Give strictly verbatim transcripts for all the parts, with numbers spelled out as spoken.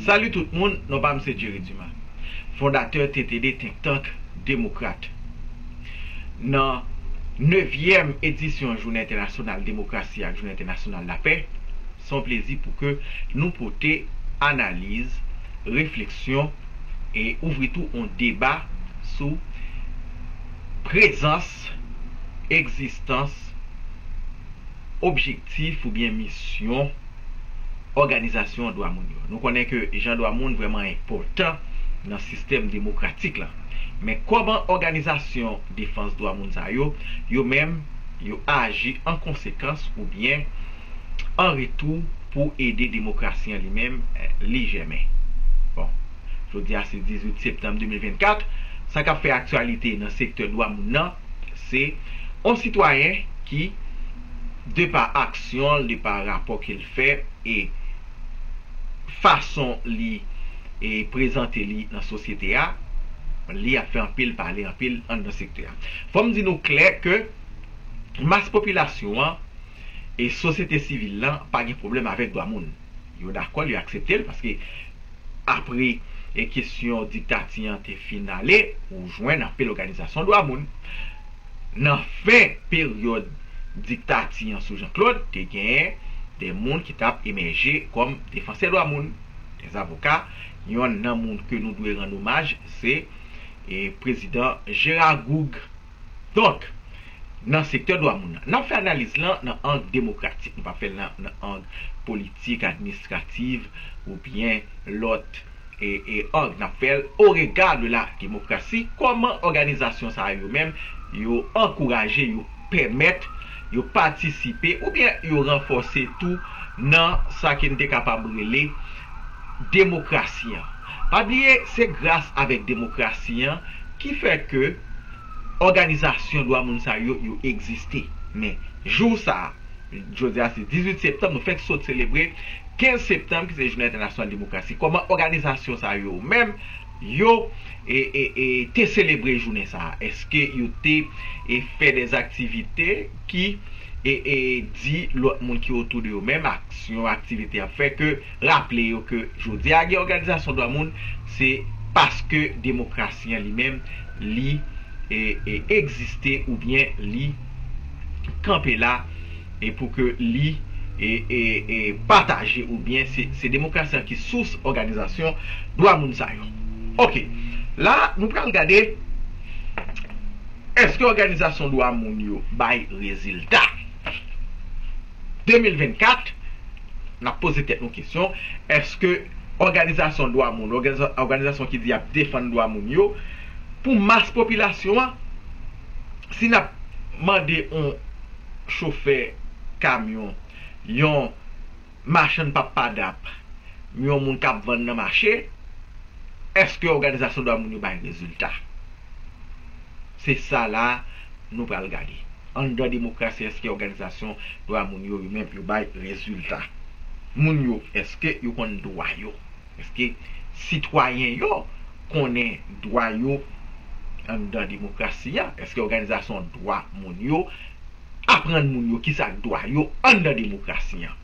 Salut tout moun, non pa m se Jerry Dumas, fondatè T T D, Think Tank Demokrat. Nan nevyèm edisyon Jounen Entènasyonal Demokrasi ak Jounen Entènasyonal Lapè, se yon plezi pou ke nou pote analiz, refleksyon e ouvri tou yon deba sou prezans, egzistans, objektif oubyen misyon òganizasyon dwa moun yo. Nou konnen ke jan dwa moun vrèman enpòtan nan sistèm demokratik la. Men kòman òganizasyon defans dwa moun sa yo, yo menm, yo aji an konsekans oubyen an retou pou ede demokrasi an li menm, eh, li jèmen? Bon, jodi a se dizuit septanm de mil vennkat. Sa k ap fè aktyalite nan sektè dwa moun nan, se yon sitwayen ki, de pa aksyon l, de pa rapò ke l fè, e fason li, e, prezante li nan sosyete a, li ap fè anpil pale, anpil anndan sektè a. Fò m di nou klè ke mas popilasyon an e sosyete sivil lan pa gen pwoblèm avèk dwa moun. Yo dakò l, yo aksepte l, paske apre, e, kesyon diktati an te fin ale, ou jwenn anpil òganizasyon dwa moun. Nan fen peryòd diktati an sou Jean Claude, te genyen de moun ki t ap emèje kòm defansè dwa moun, de zavoka. Yonn nan moun ke nou dwe rann omaj, se, e, prezidan Gérard Gourgue. Donk, nan sektè dwa moun nan, n ap fè analiz lan nan ang demokratik. Nou p ap fè l nan, nan ang politik, administratif, oubyen lòt, e, e ang. N ap fè l au regard de la démocratie. Kòman òganizasyon sa yo menm, yo ankouraje, yo pèmèt, yo patisipe, oubyen yo ranfòse tou nan sa ke n te kapab rele demokrasi an? Pa bliye, se gras avèk demokrasi an ki fè ke òganizasyon dwa moun sa yo, yo egziste. Men, jou sa a, jodi a se dizuit septanm, nou fèk sot selebre kenz septanm, ki se Jounen Entènasyonal Demokrasi. Kòman òganizasyon sa yo menm, yo, e, e, e, te selebre jounen sa a? Èske yo te, e, fè de aktivite ki, e, e, di lòt moun ki otou de yo menm, aksyon, aktivite y ap fè, ke raple yo ke jodi a gen òganizasyon dwa moun, se paske demokrasi an li menm, li, e, e, egziste oubyen li kanpe la, e pou ke li, e, e, e pataje, oubyen se, se demokrasi an ki sous òganizasyon dwa moun sa yo. Oke, la, nou pral gade, èske òganizasyon dwa moun yo bay rezilta? De mil vennkat, n ap poze tèt nou kesyon, èske òganizasyon dwa moun, òganiza-, òganizasyon ki di y ap defann dwa moun yo, pou mas popilasyon an, si n ap mande yon chofè kamyon, yon machann pappadap, yon moun k ap vann nan mache, èske òganizasyon dwa moun yo bay rezilta? Se sa la nou pral gade. Anndan demokrasi, èske òganizasyon dwa moun yo, yo menm, yo bay rezilta? Moun yo, èske yo konn dwa yo? Èske sitwayen yo konnen dwa yo anndan demokrasi a? Èske òganizasyon dwa moun yo aprann moun yo kisa k dwa yo anndan demokrasi an?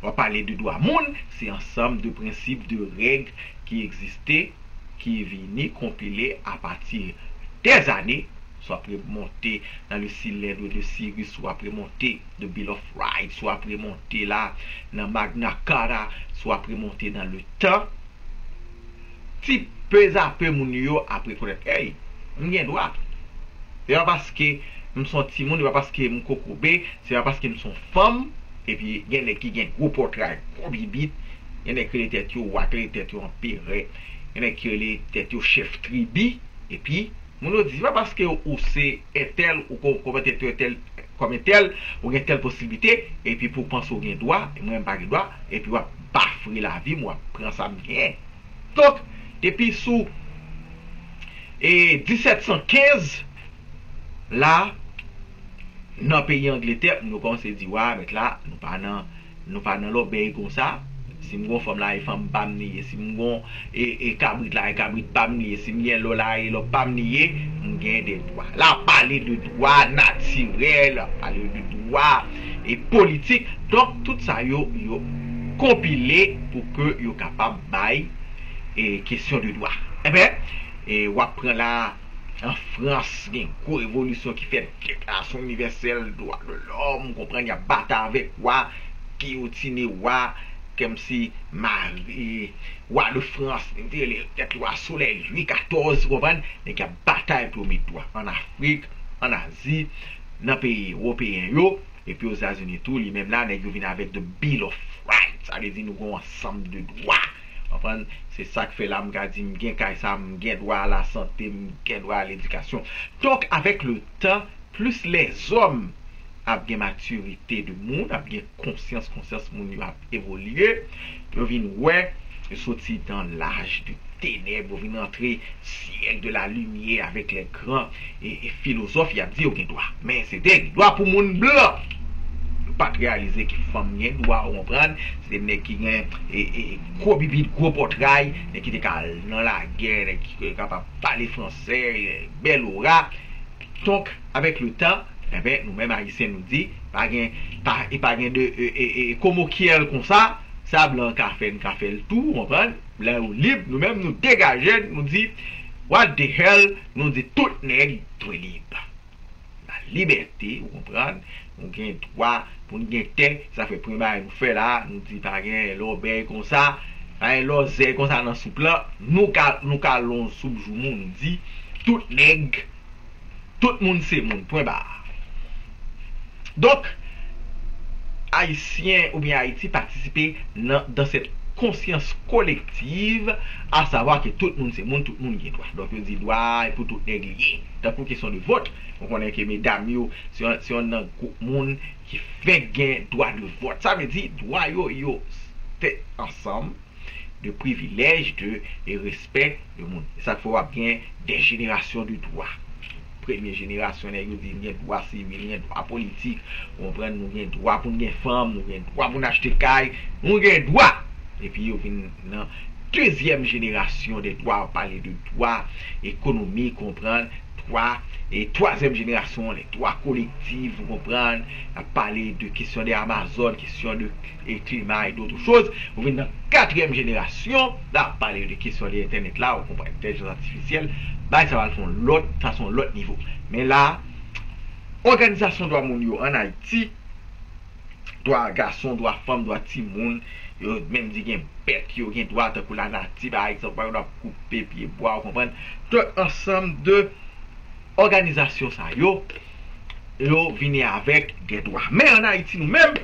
W ap pale de dwa moun, se ansanm de prensip, de règ ki egziste, ki vini konpile apati dèzane, swa ap remonte nan le Cylindre de Cyrus, swa ap remonte the Bill of Rights, swa ap remonte la nan Magna Carta, swa ap remonte nan le tan. Ti pezapè moun yo ap rekonèt, hey, m gen dwa. Se pa paske m se yon timoun, se pa paske m kokobe, se pa paske m se yon fanm, epi gen nèg ki gen gwo pòtray, gwo bibit, gen nèg ki rele tèt yo wa, ki rele tèt yo anperè, gen nèg ki rele tèt yo chèf tribi, epi moun yo di, se pa paske ou se entèl, ou ko-, konpòte tèt ou entèl, kòm entèl, ou gen tèl posiblite, epi pou w panse w gen dwa, e mwen m pa gen dwa, epi w ap bafre lavi m, w ap pran sa m genyen. Donk, depi sou, e, disèt san kenz, la, nan peyi Angletè, moun yo kòmanse di, wa, mèt la, nou pa nan, nou pa nan lòbèy konsa. Si m gon fanm la, e fanm pa m li ye. Si m gon, e, e kabrit la, e kabrit pa m li ye. Si m gen lò la, e lò pa m li ye. M gen de dwa. L ap pale de dwa natirèl, l ap pale de dwa, e, politik. Donk, tout sa yo, yo konpile pou ke yo kapab bay e kesyon de dwa. Enben, e w ap pran la, an Frans, gen gwo revolisyon ki fèt, deklarasyon inivèsèl dwa de lòm, ou konprann, y ap batay avèk wa, giyotine wa, kòmsi mari, wa de Frans, li te rele tèt li wa Solèy Lwi katòz, ou konprann, nèg y ap batay pou yo met dwa ann Afrik, ann Azi, nan peyi ewopeyen yo, epi Ozetazini tou, li menm la, nèg yo vin avèk the Bill of Rights, sa vle di nou gen yon ansanm de dwa. Konprann? Se sa k fè la m ka di m gen kay sa, m gen dwa a lasante, m gen dwa a ledikasyon. Donk, avèk le tan, plis lèzòm ap gen matirite de moun, ap gen konsyans, konsyans moun yo ap evolye, yo vin wè, yo soti nan laj de tenèb, yo vin rantre syèk de la limyè avèk lè gran e, e filozòf, y ap di yo gen dwa. Men se te dwa pou moun blan. Yo pa t reyalize ke fanm gen dwa, ou konprann? Se te nèg ki gen e, e, gwo bibit, gwo pòtray, nèg ki te ka al nan lagè, nèg ki te kapab pale fransè, e, bèl ora. Donk, avèk le tan, enben, nou menm Ayisyen, nou di, pa gen, pa, e pa gen de, e, e, e, komokyèl konsa, sa blan ka fè, n ka fè l tou, ou konprann? Blan yo lib, nou menm, nou degaje n, nou di, what the hell, nou di tout nèg dwe lib. La libète, ou konprann? Nou gen dwa pou n gen tè, sa fè premye bagay nou fè la, nou di pa gen lòbèy konsa, pa gen lòzèy konsa nan soup lan, nou ka, nou ka lonj soup joumou, nou di, tout nèg, tout moun se moun, pwen ba. Donk, Ayisyen oubyen Ayiti patisipe nan, dans cette conscience collective, à savoir que tout moun se moun, tout moun gen dwa. Donk, yo di dwa pou tout nèg li ye. Tankou kesyon de vòt, nou konnen ke medam yo, se yon, se yon nan gwoup moun ki fenk gen dwa de vòt. Sa vle di, dwa yo, yo tèt ansanm de privilèj, de, e respè de moun. E sa k fè w ap gen de jenerasyon de dwa. Premye jenerasyon, nèg yo di m gen dwa sivil, m gen dwa politik, ou konprann, nou gen dwa pou n gen fanm, nou gen dwa pou n achte kay, nou gen dwa. Epi yo vin nan dezyèm jenerasyon de dwa, pale de dwa ekonomik, konprann, dwa, e twazyèm jenerasyon, le dwa kolektif, ou konprann, ap pale de kesyon de Amazòn, kesyon de e klima e dòt choz. Ou vin nan katriyèm jenerasyon, la ap pale de kesyon de entènèt la, ou konprann, entèlijans atifisyèl, bagay sa pral fè yon lòt, sa se yon lòt nivo. Men la, òganizasyon dwa moun yo ann Ayiti, dwa gason, dwa fanm, dwa timoun, yo menm di gen bèt, yo gen dwa tankou lanati, pa egzanp, yo dwa koupe pye bwa, ou konprann, tout ansanm de òganizasyon sa yo, yo vini avèk de dwa. Men ann Ayiti, nou menm,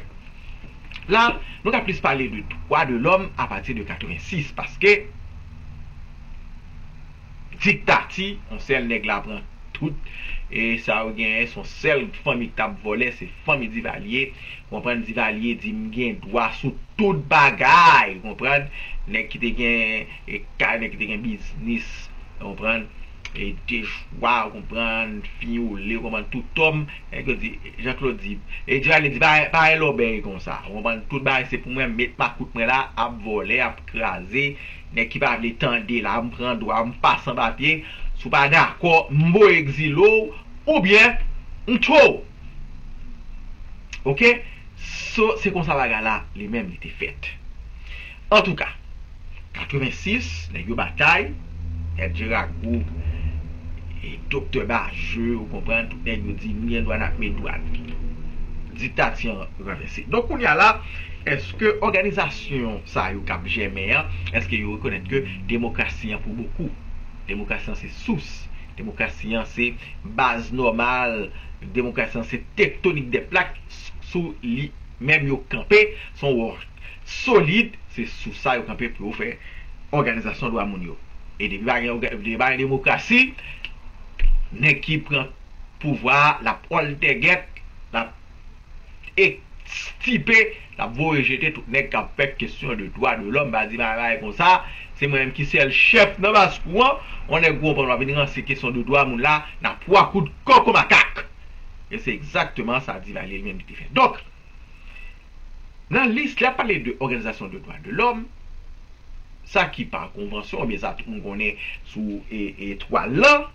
la, nou ka plis pale de dwa de lòm apati de katrevensis, paske diktati, yon sèl nèg la pran tout, e sa yo genyen, se yon sèl fanmi ki t ap vòlè, se fanmi Divalye. Ou konprann, Divalye di, "M gen dwa sou tout bagay," ou konprann? Nèg ki te gen, e, kay, nèg ki te gen biznis, ou konprann? E, dechwa, ou konprann, fiyole, ou konprann, tout tòm, nèg yo di, Jean Claude di, e Divalye di, "Pa, pa gen lòbèy konsa," ou konprann? "Tout bagay se pou mwen, met makout mwen la, ap vòlè, ap kraze, nèg ki pa vle tande la, m pran dwa, m pa san papye, si w pa dakò, m voye egzile w, oubyen m tchwe w." Oke? So, se konsa bagay la, li menm, li te fèt. Antouka, katrevensis, nèg yo batay, Èd Jera Gou, e Doktè Bajeux, ou konprann, tout nèg yo di, "Nou gen dwa, n ap met dwa nou." Diktati an ranvèse. Donk, kounye a la, èske òganizasyon sa yo k ap jèmen an, èske yo rekonèt ke demokrasi an pou bokou? Demokrasi an se sous, demokrasi an se baz nòmal, demokrasi an se tektonik dè plak sou li menm yo kanpe, se yon wòch solid, se sou sa yo kanpe pou yo fè òganizasyon dwa moun yo. E depi pa gen òga-, depi pa gen demokrasi, nèg ki pran pouvwa a, l ap òltègèt, l ap ekstipe, l ap voye jete tout nèg k ap fè kesyon de dwa de lòm, pa di bagay konsa, se mwen menm ki sèl chèf nan baz kou an, yon nèg ou konprann w ap vin ranse kesyon de dwa moun la, n ap pran kout kòk kou makak. E se egzakteman sa Divalye li menm li te fè. Donk, nan lis, lè ap pale de òganizasyon de dwa de lòm, sa ki pa konvansyon, oubyen sa tout moun konnen sou e, e twal lan,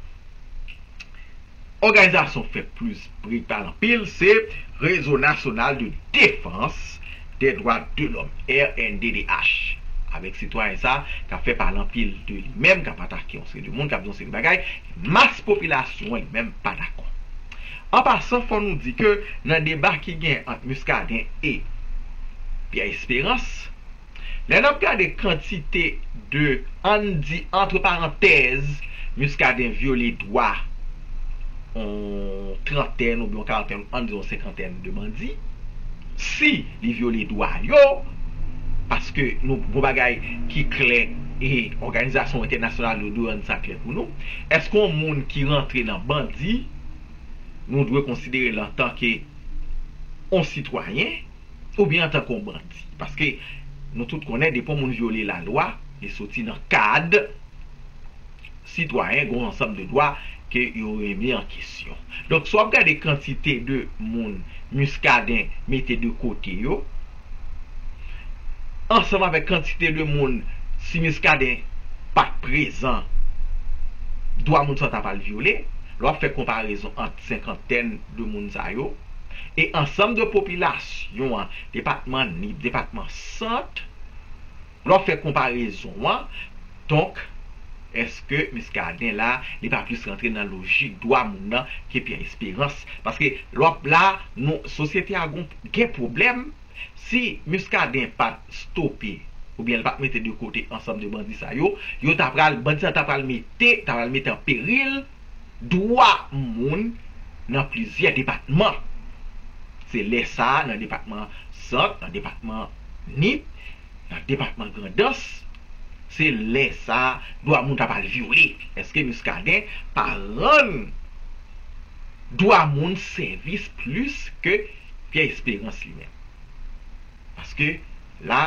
òganizasyon k fè plis bri k pale anpil, se Réseau National de Défense des droits de l'homme, R N D D H, avèk sitwayen sa k ap fè pale anpil de li menm, k ap atake yon seri de moun, k ap di yon seri de bagay, mas popilasyon an li menm pa dakò. An pasan, fò nou di ke nan deba ki gen ant Muscadin e Pierre Espérance, lè n ap gade kantite de, ann di, antre parantèz, Muscadin vyole dwa yon trantèn oubyen yon karantèn, ann di yon senkantèn de bandi, si li vyole dwa yo, paske nou gon bagay ki klè e òganizasyon entènasyonal yo dwe rann sa klè pou nou, èske yon moun ki rantre nan bandi, nou dwe konsidere l antanke yon sitwayen oubyen antanke yon bandi? Paske nou tout konnen depi yon moun vyole lalwa, li soti nan kad sitwayen, gen yon ansanm de dwa ke yo remete an kesyon. Donk, si w ap gade kantite de moun Muscadin mete de kote yo, ansanm avèk kantite de moun, si Muscadin pa t prezan, dwa moun sa ta pral vyole, lè w ap fè konparezon ant senkantèn de moun sa yo, e ansanm de popilasyon an, depatman Nip, depatman Sant, lè w ap fè konparezon an, donk, èske Muscadin la, li pa plis rantre nan lojik dwa moun nan ke Pierre Espérance? Paske lè w ap la, nou, sosyete a gon, gen pwoblèm. Si Muscadin pa t stope, oubyen l pa t mete de kote ansanm de bandi sa yo, yo ta pral, bandi sa ta pral mete, ta pral mete an peril dwa moun nan plizyè depatman. Se lè sa a, nan depatman Sant, nan depatman Nip, nan depatman Grandans, se lè sa a, dwa moun ta pral vyole. Èske Muscadin pa rann dwa moun sèvis plis ke Pierre Espérance li menm? Paske la,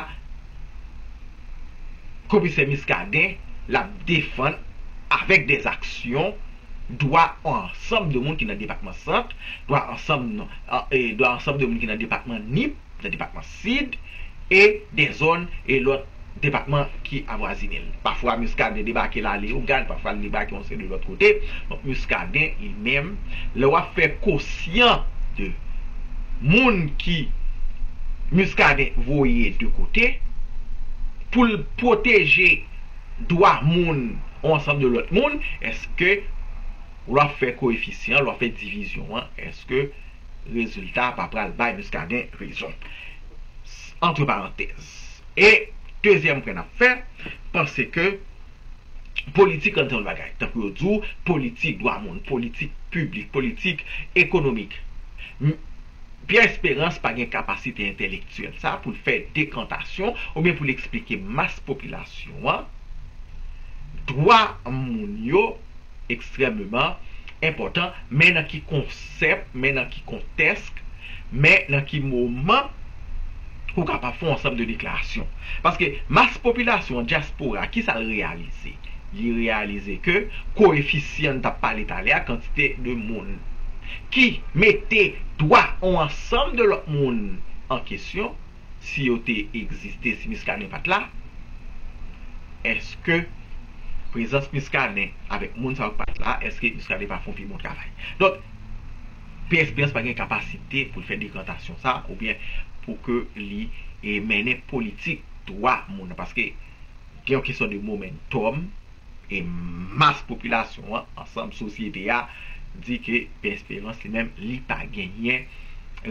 komisè Muscadin, l ap defann avèk dèzaksyon dwa yon ansanm de moun ki nan depatman Sant, dwa ansanm, e, dwa ansanm de moun ki nan depatman Nip, nan depatman Sid, e dè zòn e lòt depatman ki avwazine l. Pafwa, Muscadin debake Laleogàn, pafwa l debake yon seri de lòt kote. Donk, Muscadin, li menm, lè w ap fè kosyan de moun ki Muscadin voye de kote pou l pwoteje dwa moun, yon ansanm de lòt moun, èske lè w ap fè koefisyan, lè w ap fè divizyon an, èske rezilta a pa pral bay Muscadin rezon? Antre parantèz. E dezyèm pwen n ap fè, panse ke politik, ann di yon bagay, tankou yo di w, politik dwa moun, politik piblik, politik ekonomik. M-, Pierre Espérance pa gen kapasite entèlektyèl sa pou l fè dekantasyon oubyen pou l eksplike mas popilasyon an dwa moun yo ekstrèmeman enpòtan, men nan ki konsèp, men nan ki kontèsk, men nan ki moman ou kapab fè yon ansanm de deklarasyon. Paske mas popilasyon an, dyaspora, kisa l reyalize? Li reyalize ke koefisyan n t ap pale talè a, kantite de moun ki mete dwa yon ansanm de lòt moun an kesyon, si yo te egziste, si Muscadin pa t la, èske prezans Muscadin avèk moun sa yo k pa t la, èske Muscadin pa fè yon pi bon travay? Donk, Pierre Espérance pa gen kapasite pou l fè dekantasyon sa, oubyen pou ke li, e, mennen politik dwa moun nan, paske gen yon kesyon de momentum, e mas popilasyon an, ansanm sosyete a, di ke Pierre Espérance li menm, li pa genyen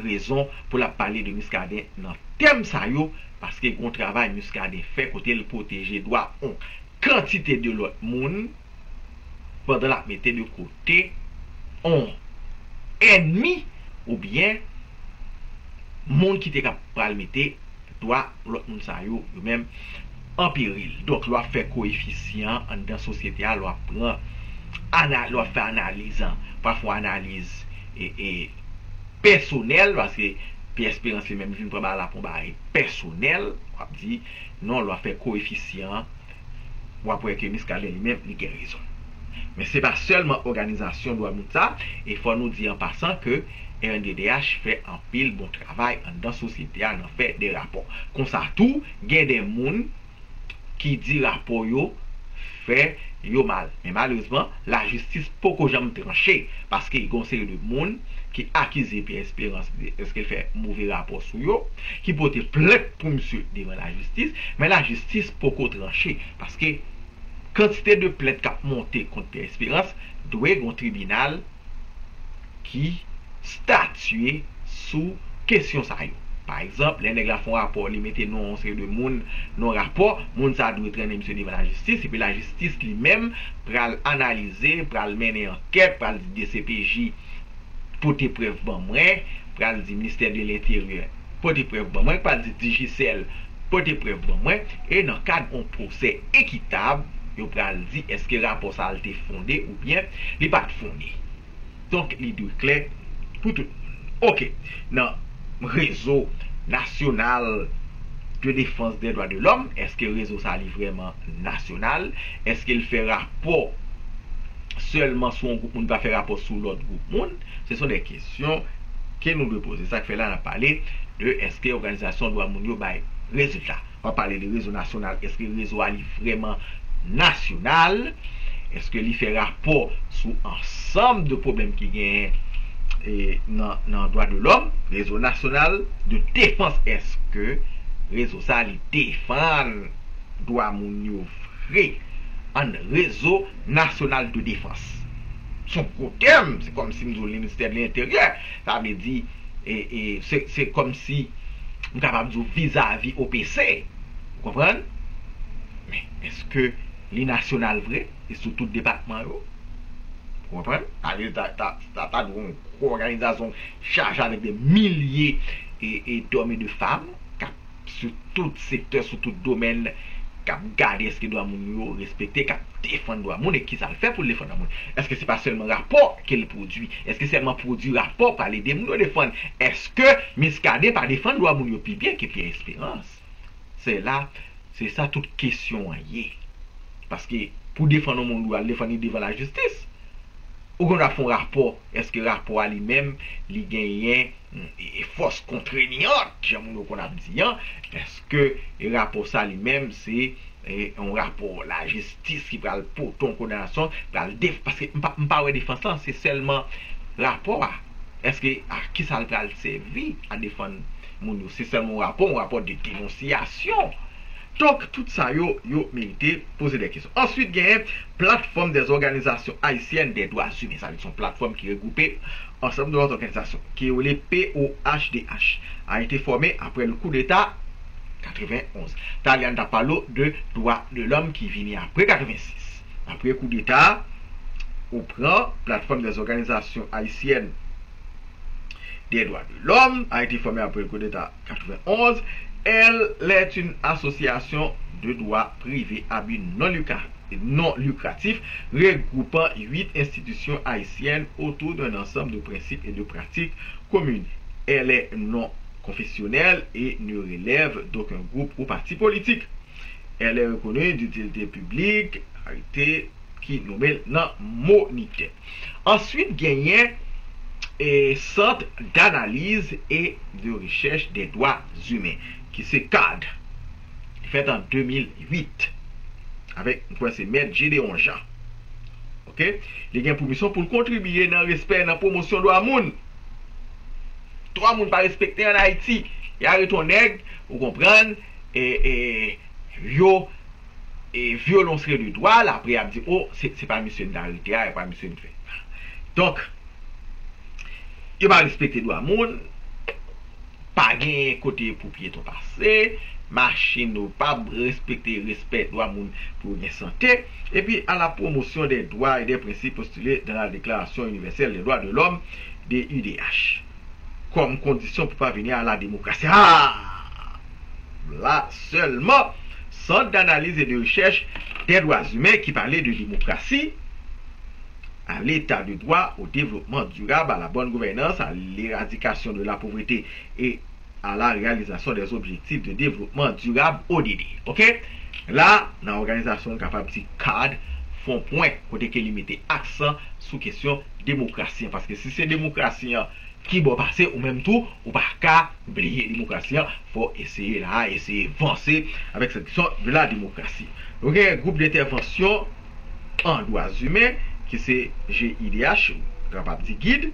rezon pou l ap pale de Muscadin nan tèm sa yo, paske gen yon travay Muscadin fè kote l pwoteje dwa yon kantite de lòt moun, pandan l ap mete de kote yon ènmi oubyen moun ki te ka pral mete dwa lòt moun sa yo, yo menm, an peril. Donk, lè w ap fè koefisyan anndan sosyete a, lè w ap pran ana-, lè w ap fè analiz an, pafwa analiz, e, e, pèsonèl, paske Pierre Espérance li menm vin pran bagay la pou yon bagay pèsonèl, w ap di, non, lè w ap fè koefisyan an, w ap wè ke Muscadin li menm, li gen rezon. Men se pa sèlman òganizasyon dwa moun sa, e fò nou di an pasan ke R N D D H fè anpil bon travay anndan sosyete a nan fè de rapò. Konsa tou, gen de moun ki di rapò yo fè yo mal. Men malerezman, lajistis poko janm tranche, paske gen yon seri de moun ki akize Pierre Espérance de èske l fè move rapò sou yo, ki pote plent pou misye devan lajistis, men lajistis poko tranche, paske kantite de plent k ap monte kont Pierre Espérance, dwe gen yon tribinal ki statye sou kesyon sa yo. Pa egzanp, lè nèg la fè yon rapò, li mete non yon seri de moun nan rapò, moun sa a dwe trennen misye devan lajistis, epi lajistis li menm pral analize, pral mennen ankèt, pral di D C P J pote prèv ban mwen, pral di Ministè de Lenteryè pote prèv ban mwen, pral di Digicel pote prèv ban mwen, e nan kad yon pwosè ekitab, yo pral di èske rapò sa a l te fonde oubyen li pa t fonde. Donk, li dwe klè pou tout moun. Oke, nan rezo nasyonal de defans dè dwa de lòm, èske rezo sa a li vrèman nasyonal? Èske l fè rapò sèlman sou yon gwoup moun, pa fè rapò sou lòt gwoup moun? Se sont des questions ke nou dwe poze. Sa k fè la n ap pale de èske òganizasyon dwa moun yo bay rezilta. W ap pale de rezo nasyonal. Èske rezo a li vrèman nasyonal? Èske li fè rapò sou ansanm de pwoblèm ki genyen e, nan, nan dwa de lòm? Rezo nasyonal de defans, èske rezo sa li defann dwa moun yo vre? An rezo nasyonal de defans. Se yon gwo tèm, se kòmsi m di w ministè de lenteryè. Sa vle di, e, e, se, se kòmsi m kapab di w vizavi O P C. Ou konprann? Men, èske li nasyonal vre? E sou tout depatman yo? Ou konprann? Ale, ta, ta, ta, ta dwe yon gwo òganizasyon chaje avèk de milye e, e dòm e de fanm k ap sou tout sektè, sou tout domèn, k ap gade èske dwa moun yo respekte, k ap defann dwa moun, e kisa l fè pou l defann dwa moun? Èske se pa sèlman rapò ke l pwodui? Èske sèlman pwodui rapò, pale de moun yo defann? Èske Muscadin pa defann dwa moun yo pi byen ke Pierre Espérance? Se la, se sa tout kesyon an ye. Paske pou defann yon moun, ou al defann li devan lajistis. Ou konn ap fè yon rapò, èske rapò a li menm, li genyen, mm, e, e fòs kontreyant, jan moun yo konn ap di an? Èske, e, rapò sa li menm, se, e, yon rapò lajistis ki pral pote yon kondanasyon, pral def-, paske m pa, m pa wè defans lan, se sèlman rapò a. Èske, a kisa l pral sèvi a defann moun yo? Se sèlman yon rapò, yon rapò de denonsiyasyon. Donk, tout sa yo, yo merite poze de kesyon. Answit, genyen Plateforme des Organisations Haïtiennes des Droits Humains. Sa vle di se yon platfòm ki regwoupe ansanm de lòt òganizasyon, ki rele P O H D H, a été formée après le coup d'État quatre-vingt-onze. Talè a n t ap pale w de dwa de lòm ki vini apre katrevensis. Apre koudeta, ou pran Plateforme des Organisations Haïtiennes des Droits de l'Homme, a été formée après le coup d'État quatre-vingt-onze. Elle est une association de droit privé à but non lucra-, non lucratif regroupant huit institutions haïtiennes autour d'un ensemble de principes et de pratiques communes. Elle est non confessionnelle et ne relève d'aucun groupe ou parti politique. Elle est reconnue d'utilité publique, arete ki nonmen l nan monitè. Answit, genyen e, Sant d'Analyse et de Recherche des Droits Humains, ki se card. Li fèt an de mil uit, avèk, m kwè se Mèt Gédéon Jean. Oke? Li gen pou misyon pou l kontribye nan respè, nan pwomosyon dwa moun. Dwa moun pa respekte ann Ayiti. Y arete yon nèg, ou konprann, e, e, yo e, vyole yon seri de dwa, l apre y ap di, o, se, se pa misye n t arete a, e pa misye n fè. Donk, yo pa respekte dwa moun, pa gen kote pou pyeton pase, machin yo pa respekte respè dwa moun pou yo gen sante, et puis à la promotion des droits et des principes postulés dans la Déclaration universelle des droits de l'homme, D U D H, comme condition pour parvenir à la démocratie. Ah! La sèlman, Sant d'Analyse et de Recherche des Droits Humains ki pale de demokrasi, à l'état de droit, au développement durable, à la bonne gouvernance, à l'éradication de la pauvreté et à la réalisation des objectifs de développement durable, O D D. Oke? La, nan òganizasyon, nou kapab di card, fè yon pwen, kote ke li mete aksan sou kesyon demokrasi an. Paske si se demokrasi an ki bò pase, ou menm tou, ou pa ka bliye demokrasi an. Fò eseye la, eseye vanse avèk cette question de la démocratie. Nou gen gwoup dentèvansyon an dwa imen, ki se G I D H, kapab di gid.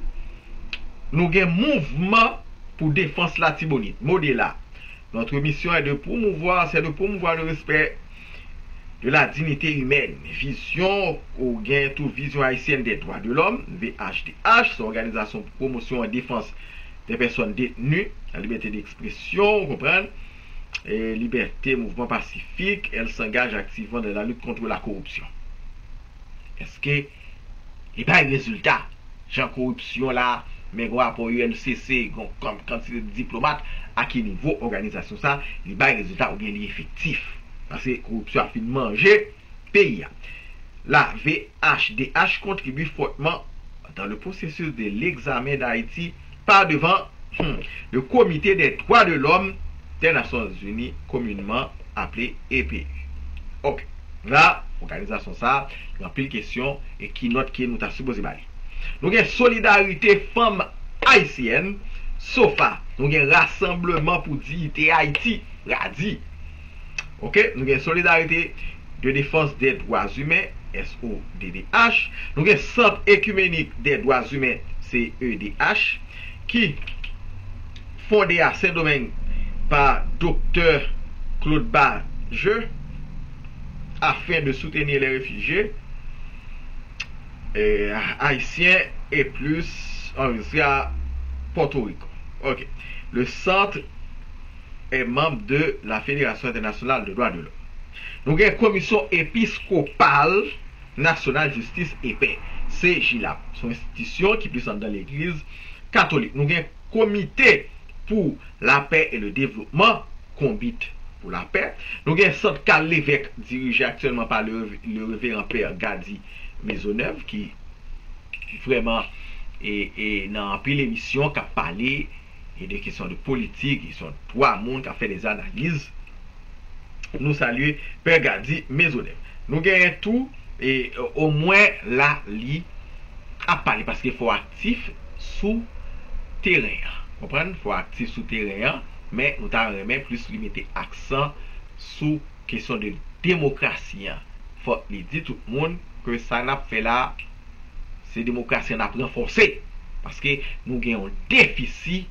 Nou gen mouvman pou defans Latibonit, MODELA. Notre mission est de promouvoir, c'est de promouvoir le respect de la dignité humaine. Vizyon, ou gen tou Vision Haïtienne des Droits de l'Homme, V H D H, se yon òganizasyon pou pwomosyon an defans de pèsòn detni, la libète d'ekspresyon, ou konprann, e libète, mouvman pasifik, elle s'engage activement dans la lutte contre la corruption. Èske li bay rezilta? Jan koripsyon la, men gon rapò U L C C, gon kantite diplomat, a ki nivo òganizasyon sa, li bay rezilta oubyen li efektif? Paske koripsyon ap fin manje peyi a. La V H D H contribue fortement dans le processus de l'examen d'Haïti par devant hmm, le Comité des Droits de l'Homme des Nations Unies, communément appelé E P U. Ok. La, òganizasyon sa a, gen anpil kesyon e ki nòt ke nou ta sipoze ba li. Nou gen Solidarite Fanm Ayisyèn, SOFA. Nou gen Rassemblement pour Dignité Haïti, RADI. Ok, nou gen Solidarité de Défense des Droits Humains, S O D D H. Nou gen Sant Ekimenik des Droits Humains, C E D H, ki fonde a Sendomeng pa Doktè Claude Bajeux afin de soutenir les réfugiés euh, haïtiens et plus enregistrés à Porto Rico. Ok. Le centre est membre de la Fédération Internationale de Droits de l'Homme. Nou gen Komisyon Episkopal Nasyonal Jistis e Pè, C J L A P. Se yon enstitisyon ki plis anndan legliz katolik. Nou gen Komite pour la Paix et le Développement, Konbit pour la Paix. Nou gen Sant Karl Lévesque, dirije aktyèlman pa le, le Reveran Pè Gady Maisonneuve, ki vrèman e, e nan anpil emisyon k ap pale e de kesyon de politik, kesyon dwa moun, k ap fè de analiz. Nou salye Pè Gady Maisonneuve. Nou genyen tou, e omwen la, li ap pale, paske fò aktif sou teren an. Konprann? Fò aktif sou teren an, men nou ta renmen plis li mete aksan sou kesyon de demokrasi an. Fòk li di tout moun ke sa n ap fè la, se demokrasi an n ap ranfòse. Paske nou gen yon defisi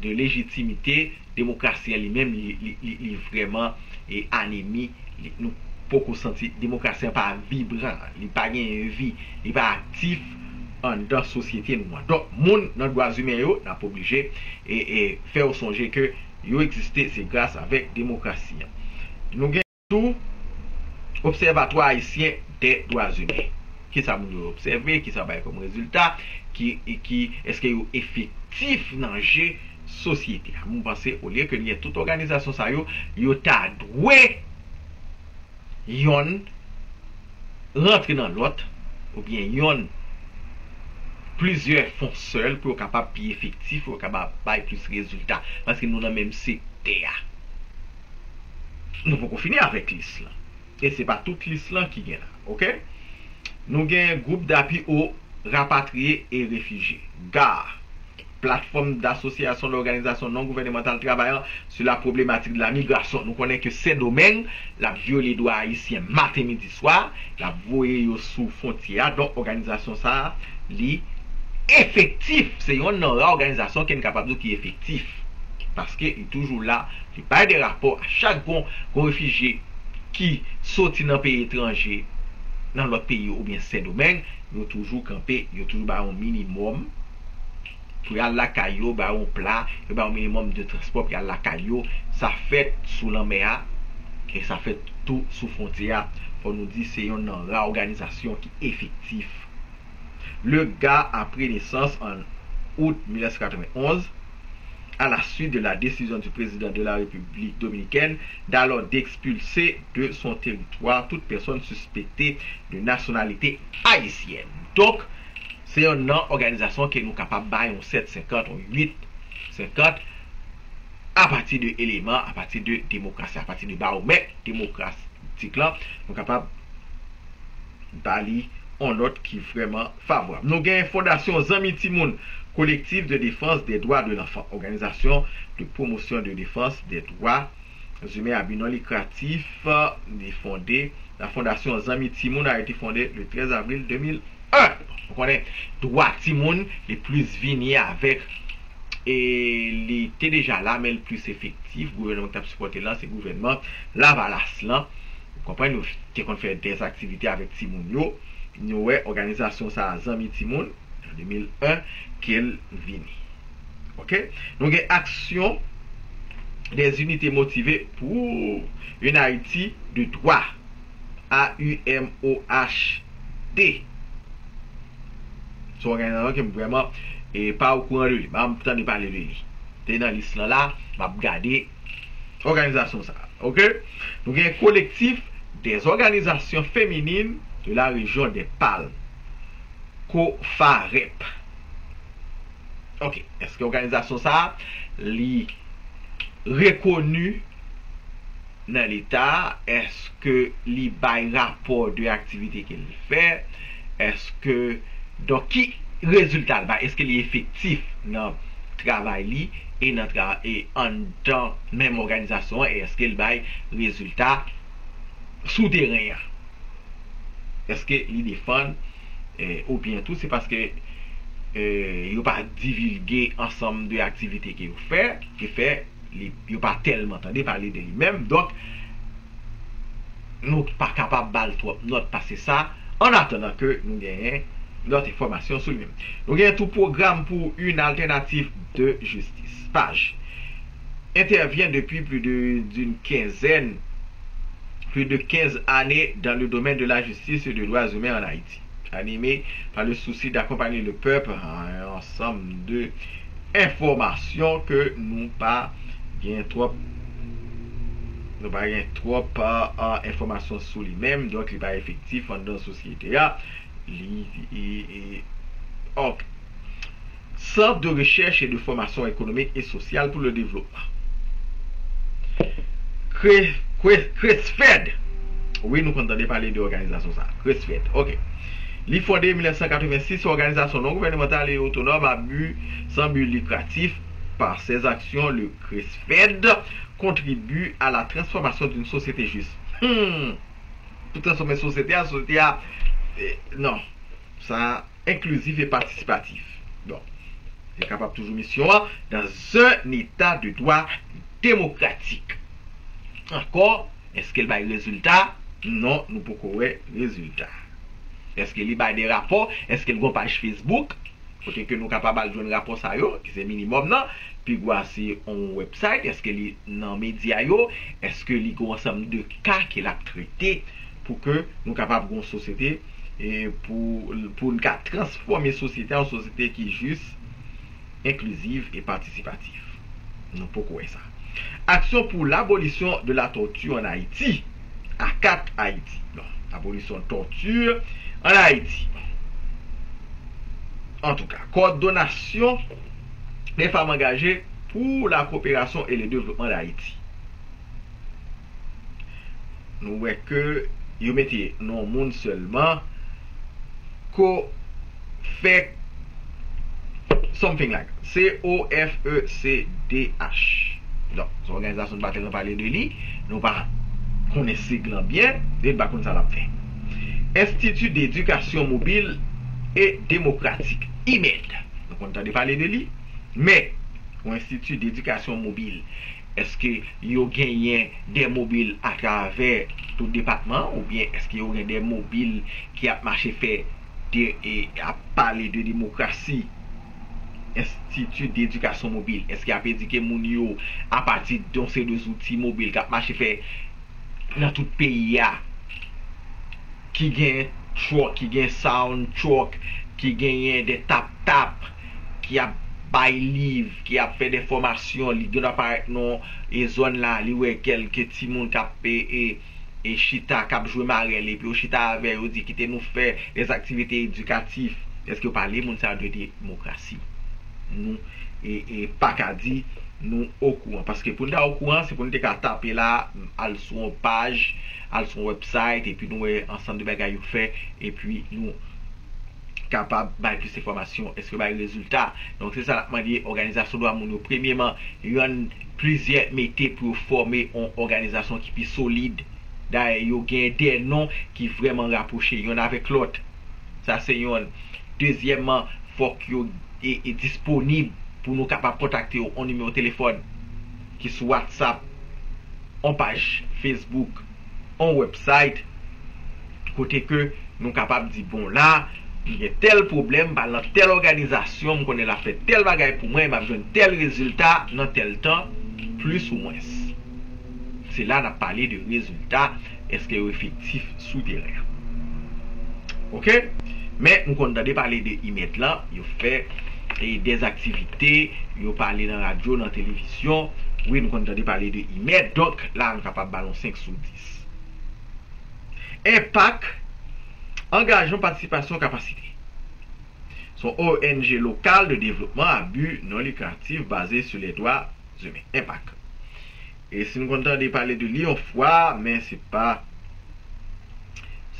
de lejitimite. Demokrasi an li menm, li, li, li, li vrèman e anemi. Li, nou poko santi demokrasi an pa vibran, li pa genyen vi, li pa aktif anndan sosyete nou an. Donk, moun nan dwa imen yo, n ap oblije e, e fè yo sonje ke yo egziste, se gras avèk demokrasi an. Nou gen tou Obsèvatwa Ayisyen dè Dwa Imen. Kisa moun yo obsève, kisa yo bay kòm rezilta, ki, ki, èske yo efektif nan je sosyete a? Mwen panse, olye ke n gen tout òganizasyon sa yo, yo ta dwe yonn rantre nan lòt, oubyen yonn plizyè fon sèl pou yo kapab pi efektif, pou yo kapab bay plis rezilta. Paske nou nan menm sektè a. Nou poko fini avèk lis lan. E se pa tout lis lan ki gen la, oke? Nou gen Groupe d'appui aux rapatriés et réfugiés, GARR, plateforme d'association d'organisations non gouvernementales travaillant sur la problématique de la migration. Nou konnen ke Sendomeng, l ap vyole dwa ayisyen maten, midi, swa, l ap voye yo sou fwontyè a. Donk, òganizasyon sa a, li efektif. Se yonn nan ra òganizasyon ke n kapab di ki efektif. Paske li toujou la, li bay de rapò a chak gon, gon refijye ki soti nan peyi etranje, nan lòt peyi oubyen Sendomeng, yo toujou kanpe, yo toujou bay yon minimòm pou y al lakay yo, bay yon pla, yo bay yon minimòm de transpò pou y al lakay yo. Sa fèt sou lanmè a, e sa fèt tou sou fwontyè a. Fò nou di se yonn nan ra òganizasyon ki efektif. Le GARR a pris naissance en août mille neuf cent quatre-vingt-onze, à la suite de la décision du président de la République dominicaine d'alors d'expulser de son territoire toute personne suspectée de nationalité haïtienne. Donk, se yonn nan òganizasyon ke nou kapab bay yon sèt senkant, yon uit senkant, apati de eleman, apati de demokrasi, apati de baromèt demokratik lan, nou kapab ba li yon nòt ki vrèman favorab. Nou gen Fondasyon Zanmi Timoun, Collectif de Défense des Droits de l'Enfant, Organisation de Promotion de Défense des Droits Humains à but non lucratif, li fonde, la fondasyon Zanmi Timoun a été fondée le treize avril deux mille un. Ou konnen, dwa timoun, li plis vini avèk, e li te deja la, men li plis efektif. Gouvènman ki t ap sipòte l lan, se gouvènman Lavalas lan. Ou konprann, nou te konn fè dè aktivite avèk timoun yo. Nou wè òganizasyon sa a, Zanmi Timoun, an de mil en, ke l vini. Ok? Nou gen Action des Unités Motivées pour une Haïti de droit, A U M O H D. Se yon òganizasyon ke m vrèman e pa okouran de li. M tande pale de li. Te nan lis lan la, m ap gade òganizasyon sa a. Ok? Nou gen Collectif des Organisations Féminines de la Région des Palmes, COFAREP. Ok, èske òganizasyon sa a, li rekoni nan Leta? Èske li bay rapò de aktivite ke l fè? Èske, donk, ki rezilta l bay? Èske li efektif nan travay li e nan tra, e anndan menm òganizasyon an? E èske l bay rezilta sou teren an? Èske li defann, eh, oubyen tou se paske, eh, yo pa divilge ansanm de aktivite ke yo fè, ki fè li, yo pa tèlman tande pale de li menm. Donk, nou pa kapab ba l twòp nòt pase sa, an atandan ke nou genyen lòt enfòmasyon sou li menm. Nou genyen tou Programme pour une alternative de justice, paj, intervient depuis plus de, d'une quinzaine, plus de quinze années dans le domaine de la justice et des droits humains en Haïti, animé par le souci d'accompagner le peuple, un ensemble de enfòmasyon ke nou pa gen twòp, nou pa gen twòp, euh, euh, enfòmasyon sou li menm, donk li pa efektif anndan sosyete a. Li, li, li, ok. Centre de recherche et de formation économique et sociale pour le développement. Cre-, Cre-, CRESFED. Wi, nou konn tande pale de òganizasyon sa. CRESFED, ok. Li fonde mil nèf san katrevensis, se òganizasyon non gouvènemantal e otonòm à but, sans but lucratif. Par ses actions, le CRESFED contribue à la transformation d'une société juste. Hmm. Pou transfòme sosyete a, sosyete a, eh, non. Sa enklizif e patisipatif. Bon, li kapab toujou misyon an dans un état de droit démocratique. Ankò, èske l bay rezilta? Non, nou poko wè rezilta. Èske li bay de rapò? Èske l gon paj Facebook kote ke nou kapab al jwenn rapò sa yo, ki se minimòm nan? Pi gwo a se yon website, èske li nan medya yo? Èske li gon ansanm de ka ke l ap trete pou ke nou kapab gon sosyete, e pou, pou n ka transfòme sosyete a, yon sosyete ki jis, enkliziv e patisipatif? Nou poko wè sa. Action pour l'abolition de la torture en Haïti, ACAT Haïti. Non, abolition torture en Haïti. Antouka, coordination des femmes engagées pour la coopération et le développement d'Haïti. Nou wè ke yo mete non moun sèlman, ko fè something like C O F E C D H. Donk, se yon òganizasyon nou pa tèlman pale de li, nou pa konnen sig lan byen, e n pa konn sa l ap fè. Institut d'éducation mobile et démocratique, IMED. Nou konn tande pale de li, men yon enstiti dedikasyon mobil, èske yo genyen de mobil atravè tout depatman an, oubyen èske yo gen de mobil ki ap mache fè de, e ap pale de demokrasi? Enstiti dedikasyon mobil, èske y ap edike moun yo apati de yon seri de zouti mobil k ap mache fè nan tout peyi a, ki gen truck, ki gen sound truck, ki genyen de tap-tap, ki ap bay liv, ki ap fè de fòmasyon, li gen dwa parèt nan e zòn la, li wè kèlke timoun k ap e, e, e chita, k ap jwe marèl, epi yo chita avè yo, yo di, "Kite nou fè des activités éducatives." Èske yo pale moun sa yo de demokrasi? Nou, e, e pa ka di nou okouran. Paske pou n ta okouran, se pou n te ka tape la, al sou yon paj, al sou yon website, epi nou wè ansanm de bagay yo fè, epi nou kapab bay plis enfòmasyon, èske yo bay rezilta. Donk, se sa n ap mande òganizasyon dwa moun yo. Premyeman, yo jwenn plizyè mete pou yo fòme yon òganizasyon ki pi solid. Dayè, yo gen de non ki vrèman rapwoche yonn avèk lòt. Sa se yonn. Dezyèmman, fòk yo e, e disponib pou nou kapab kontakte yo, yon nimewo telefòn ki sou WhatsApp, yon paj Facebook, yon website, kote ke nou kapab di, bon, la, m gen tèl pwoblèm, m pral nan tèl òganizasyon, m konnen l ap fè tèl bagay pou mwen, m ap jwenn tèl rezilta nan tèl tan, plis ou mwens. Se la n ap pale de rezilta, èske yo efektif sou teren an. Oke? Men, nou konn tande pale de IMED lan, yo fè e dèzaktivite, yo pale nan radyo, nan televizyon. Wi, nou konn tande pale de IMED, donk la, nou kapab ba l yon senk sou dis. Enpak, angajman, patisipasyon, kapasite. Se yon O N G lokal de devlopman a bi non likratif baze sou lè dwa imen. Enpak. E si nou konn tande pale de li yon fwa, men se pa,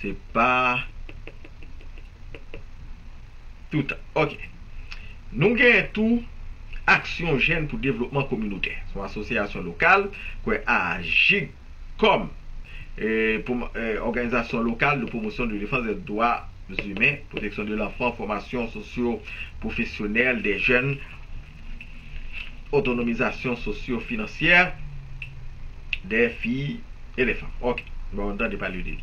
se pa toutan. Oke. Nou gen tou Aksyon Jèn pou Devlopman Kominotè. Se yon asosyasyon lokal, kwè AJID kòm, e, pou, e, Organisation Locale de Promotion de Défense des Droits Humains, Protection de l'Enfant, Formation Socio-Professionnelle des Jeunes, Autonomisation Socio-Financière des Filles et des Femmes. Ok, bon, nou tande pale de li.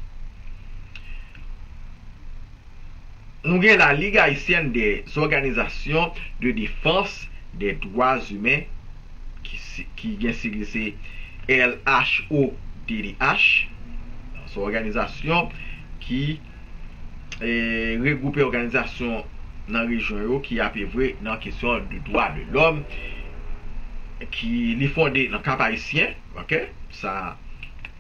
Nou gen la Ligue Haïtienne des Organisations de Défense des Droits Humains, ki, si- ki gen sigl se L H O D D H. Se yon òganizasyon ki, e, regwoupe òganizasyon nan rejyon yo ki ap evre nan kesyon de dwa de lòm, ki li fonde nan Kap Ayisyen, ok? Sa,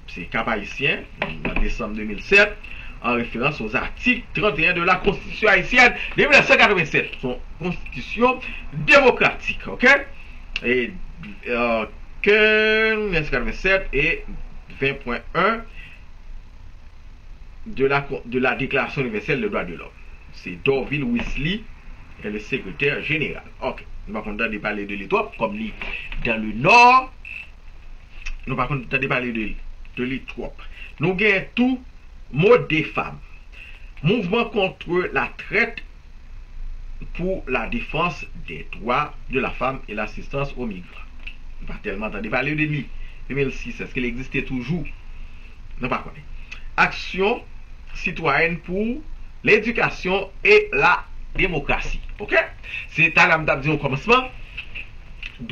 se Kap Ayisyen, nan desanm de mil sèt, an referans aux articles trente et un de la Constitution haïtienne de mil nèf san katrevennsèt. Se yon konstitisyon demokratik, ok? E, euh, ke mil nèf san katrevennsèt e ven pwen en de la, de la Déclaration Universelle des Droits de l'Homme. Se Dorvil Wesley est le secrétaire général. Ok, nou pa konn tande pale de li twòp, kòm li dans le Nord, nou pa konn tande pale de, de li twòp. Nou gen tou MODEFAM, Mouvement contre la traite pour la défense des droits de la femme et l'assistance aux migrants. Nou pa tèlman tande pale de li. De mil sis, èske li egziste toujou? Nou pa konnen. Action citoyenne pour l'éducation et la démocratie. Ok? Se talè m t ap di o kòmansman,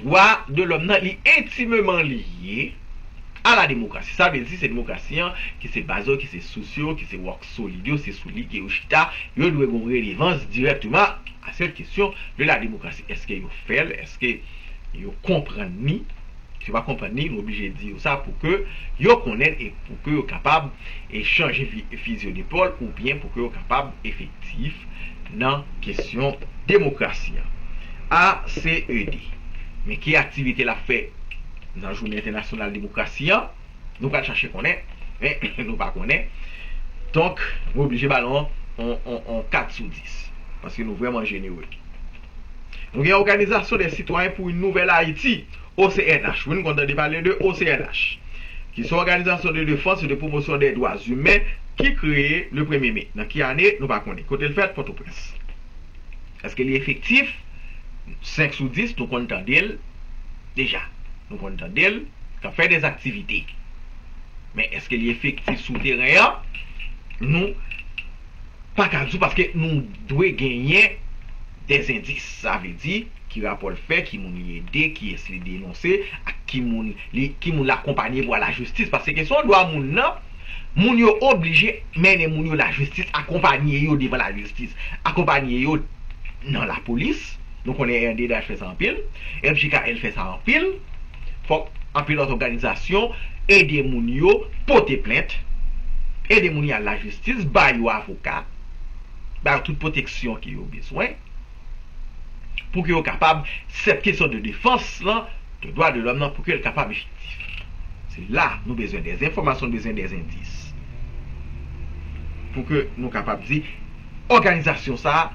dwa de lòm nan, li entimeman lye a la demokrasi. Sa vle di se demokrasi an ki se baz yo, ki se sous yo, ki se wòk solid yo, se sou li ke yo chita. Yo dwe gen yon relevans dirèkteman a cette question de la démocratie. Èske yo fè l? Èske yo konprann li? Si yo pa konprann li, nou oblije di yo sa pou ke yo konnen l e pou ke yo kapab e chanje fi- fizi depòl oubyen pou ke yo kapab efektif nan kesyon demokrasi an. A C E D. Men ki aktivite l ap fè nan Jounen Entènasyonal Demokrasi an? Nou pral chache konnen, men nou pa konnen. Donk, nou oblije ba l on, on, on, on kat sou dis. Paske nou vrèman jenere. Nou gen Organisation des Citoyens pour une Nouvelle Haïti, O C N H. Wi, nou konn tande pale de O C N H, ki se yon òganizasyon de defans e de pwomosyon dè dwa imen ki kreye le premye me. Nan ki ane? Nou pa konnen. Kote l fèt? Pòtoprens. Èske li efektif? Senk sou dis, nou konn tande l deja. Nou konn tande l k ap fè dèzaktivite. Men èske li efektif sou teren an? Nou pa ka di w paske nou dwe genyen dèzendis. Sa vle di, ki rapò l fè, ki moun li ede, kiyès li denonse, ak ki moun li, ki moun l akonpanye pou al lajistis. Paske kesyon dwa moun nan, moun yo oblije mennen moun yo lajistis, akonpanye yo devan lajistis, akonpanye yo nan lapolis. Nou konnen R D D H fè sa anpil, F J K L fè sa anpil. Fòk anpil lòt òganizasyon ede moun yo pote plent, ede moun yo al lajistis, ba yo avoka, ba yo tout pwoteksyon ke yo bezwen pou ke yo kapab, sèt kesyon de defans lan, de dwa de lòm nan, pou ke l kapab efektif. Se la nou bezwen dèzenfòmasyon, nou bezwen dèzendis. Pou ke nou kapab di, òganizasyon sa a,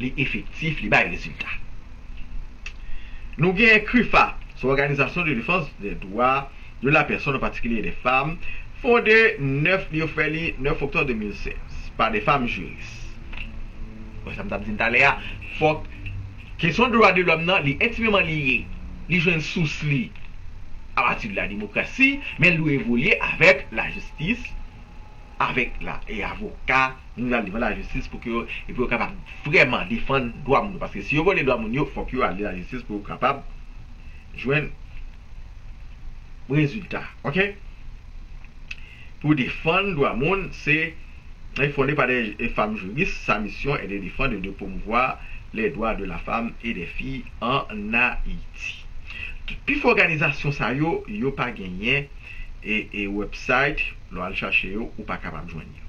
li efektif, li bay rezilta. Nou gen CRIFA, se Organisation de Défense des Droits de la Personne, en particulier des femmes, fonde nèf, yo fè li nèf oktòb de mil sèz, pa de fanm jiris. Bon, sa m t ap di n talè a, fòk kesyon dwa de lòm nan, li entimeman lye, li jwenn sous li apati de la demokrasi, men l dwe evolye avèk lajistis, avèk la, e avoka, nou al devan lajistis pou ke yo, epi yo kapab vrèman defann dwa moun yo. Paske si yo vyole dwa moun yo, fòk yo ale lajistis pou yo kapab jwenn rezilta. Oke? Pou defann dwa moun, se, est fondée par des femmes juristes. Sa misyon est de défendre et de promouvoir les droits de la femme et des filles en Haïti. Tout pifò òganizasyon sa yo, yo pa genyen e, e website, lè w al chache yo, ou pa kapab jwenn yo.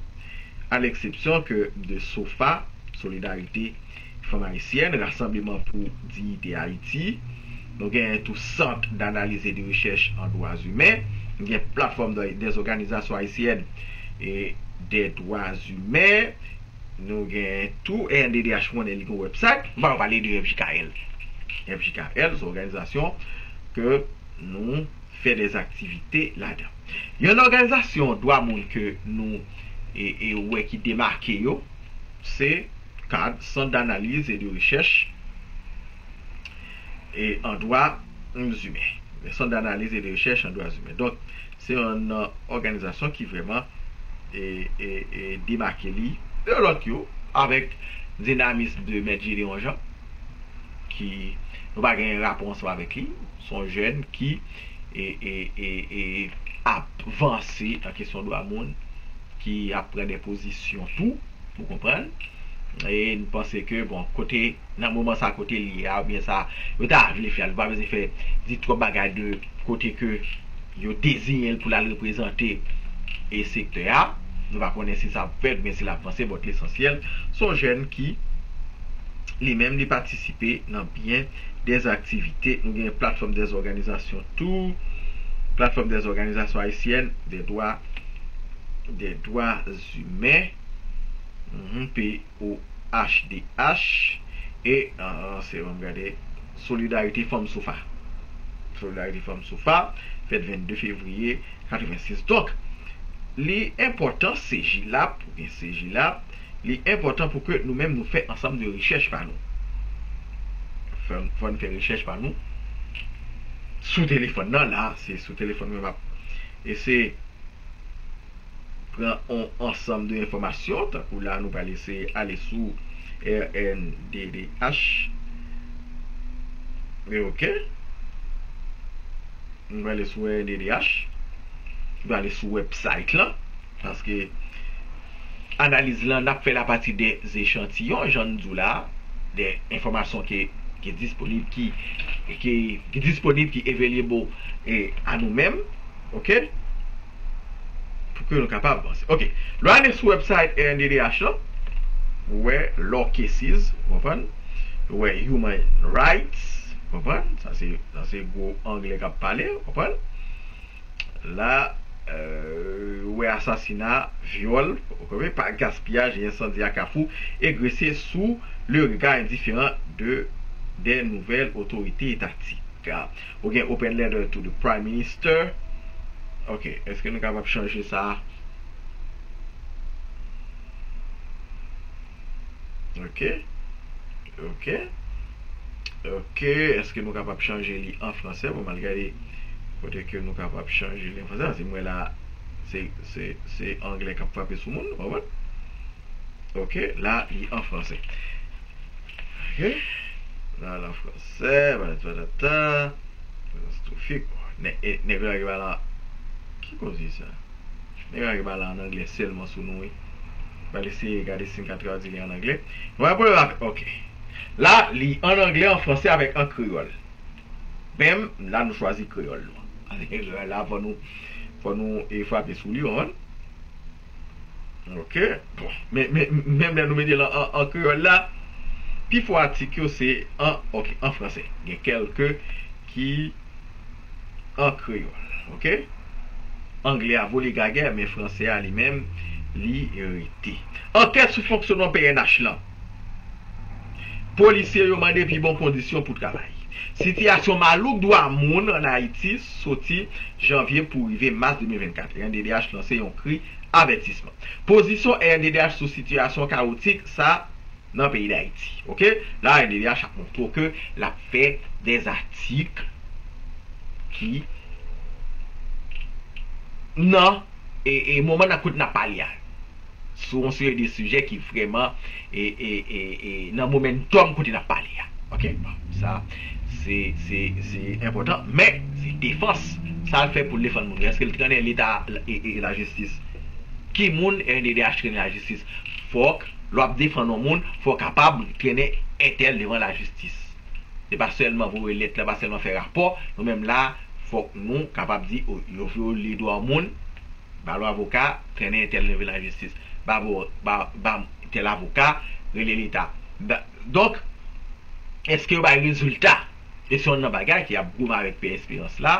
À l'exception que de SOFA, Solidarité Fanm Ayisyèn, Rassemblement pour Dignité Haïti, nou gen tou Centre d'analyse et de recherche en droits humains, nou gen Plateforme des organisations haïtiennes et des droits humains, nou gen tou R N D D H, konnen li gen website, m pa pale de F J K L. F J K L, se òganizasyon ke nou fè dè aktivite ladan. Yon òganizasyon dwa moun ke nou e, e wè ki demake yo, se kad, Centre d'analyse et de recherche e an dwa imen. Centre d'analyse et de recherche en droits humains. Donk, se yon òganizasyon ki vrèman e, e, e demake li de lòt yo avèk dinamis de Mèt Gédéon Jean, ki nou pa gen rapò ansanm avèk li. Se yon jèn ki e, e, e, e ap vanse nan kesyon dwa moun, ki ap pran de pozisyon tou, ou konprann? E n panse ke, bon, kote, nan moman sa kote li ye a, oubyen sa, yo ta vle fè a, nou pa bezwen fè, di twòp bagay de kote ke yo deziyen l pou l al reprezante e sektè a. Nou pa konnen si sa ap fèt, oubyen si l ap vanse, but lesansyèl, se yon jèn ki, li menm, li patisipe nan byen dè aktivite. Nou gen Plateforme des organisations tou, Plateforme des organisations haïtiennes des droits, des droits humains, mhm, P O H D H, e, ah, se, ann gade, Solidarité Fanm SOFA. Solidarité Fanm SOFA, fèt vennde fevriye katrevensis. Donk, li enpòtan, CJLAP, oubyen CJLAP, li enpòtan pou ke nou menm nou fè ansanm de rechèch pa nou. Fò, fò n fè rechèch pa nou sou telefòn nan la, se sou telefòn mwen m ap eseye pran yon ansanm de enfòmasyon, tankou la nou pral eseye ale sou R N D D H. E oke. Nou prale sou R N D D H. Nou prale sou website lan. Paske analiz lan, n ap fè l apati de echantiyon, jan n di w la, de enfòmasyon ki, ki disponib, ki, ki, ki disponib, ki available e, a nou menm. Oke? Pou ke nou kapab vanse. Oke. Lè w ale sou website R N D D H lan, ou wè law cases, ou konprann? Ou wè human rights, ou konprann? Sa se, sa se gwo anglè k ap pale, ou konprann? La, euh, ou wè asasina, vyòl, ou konprann? Gaspiyaj e ensandi a Kafou, e grese sou le regard indifférent de, des nouvelles autorités étatiques. Ou gen open letter to the Prime Minister. Ok, èske nou kapab chanje sa? Ok. Ok. Ok, èske nou kapab chanje li an fransè? Bon, m al gade kote ke nou kapab chanje li an fransè. Paske m wè la, se, se, se anglè k ap frape sou moun, w konprann? Ok, la, li an fransè. Ok. La, l an fransè, patati patata. Katastwofik. Nèg, e, nèg yo lage bal la. Ki koze sa? Nèg yo lage bal la an anglè sèlman sou nou, wi. M pral eseye gade si m ka tradui li an anglè. Nou pa gen pwoblèm avè, ok. La, li an anglè, an fransè avèk an kreyòl. Menm, la, nou chwazi kreyòl nou an. Paske kreyòl la, fò nou, fò nou, e, frape sou li, w konprann? Ok. Bon. Men, men, menm lè nou mete l an, an, an kreyòl la, pifò atik yo se an, ok, an fransè. Gen kèlke ki an kreyòl. Ok? Anglè a vole gagè, men fransè a li menm, li rete. Ankèt sou fonksyonman P N H lan. Polisye yo mande pi bon kondisyon pou travay. Sitiyasyon malouk dwa moun ann Ayiti soti janvye pou rive mas de mil vennkat. R N D D H lanse yon kri avètisman. Pozisyon R N D D H sou sitiyasyon kawotik sa nan peyi Dayiti. Oke? La, R N D D H ap montre w ke l ap fè dèzatik ki nan e, e moman nan kote n ap pale a. Sou yon seri de sijè ki vrèman e, e, e, e, nan momentum kote n ap pale a. Oke? Bon, sa, se, se, se enpòtan, men se defans. Sa l fè pou l defann moun yo? Èske l trennen leta e, e lajistis? Ki moun R N D D H trennen lajistis? Fòk, lè w ap defann yon moun, fò w kapab trennen entèl devan lajistis. Se pa sèlman voye lèt la, pa sèlman fè rapò. Nou menm la, fòk nou kapab di, o, yo vyole dwa yon moun, ba yo avoka, trennen entèl devan lajistis. Ba, vo- ba, ba tèl avoka, rele leta. Ba- Donk, èske yo bay rezilta? E se youn nan bagay ki ap goumen avèk Pè Esperans la,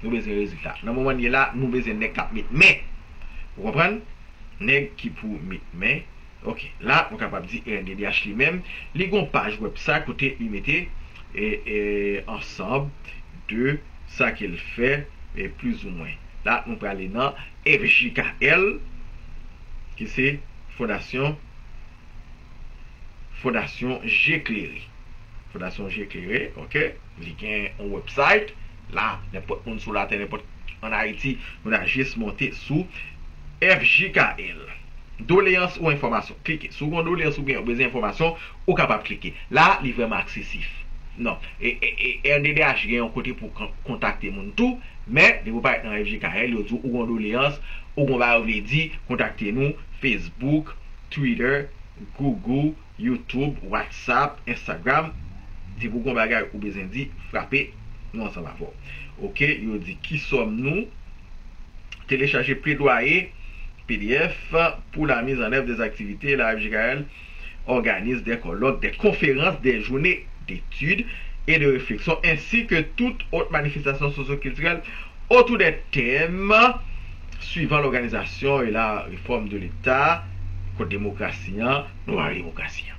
nou bezwen rezilta. Nan moman n ye la, nou bezwen nèg k ap met men. Ou konprann? Nèg ki pou met men. Oke, la, nou kapab di R N D D H li menm, li gon paj website kote li mete e, e, ansanm de sa ke l fè, e, plizoumwen. La, nou prale nan F J K L, ki se Fondasyon, Fondasyon Je Klere. Fondasyon Je Klere, oke? Li gen yon website. La, nenpòt moun sou latè, nenpòt ann Ayiti, nou ta jis monte sou F J K L. Doleyans ou enfòmasyon. Klike. Si w gen yon doleyans oubyen ou bezwen enfòmasyon, ou kapab klike. La, li vrèman aksesif. Non. E, e, e R N D D H gen yon kote pou kon- kontakte moun tou, men depi w parèt nan F J K L, yo di w ou gen yon doleyans, ou gen yon bagay ou vle di, kontakte nou, Facebook, Twitter, Google, YouTube, WhatsApp, Instagram. Depi w gen yon bagay ou bezwen di, frape, nou ansanm avè w. Oke, yo di, qui sommes-nous? Télécharger plaidoyer P D F pour la mise en œuvre des activités. La F J K L organise des colloques, des conférences, des journées d'études et de réflexion, ainsi que toute autre manifestation socioculturelle autour des thèmes suivant l'organisation et la réforme de l'État, kot demokrasi an, nou pa vle demokrasi an.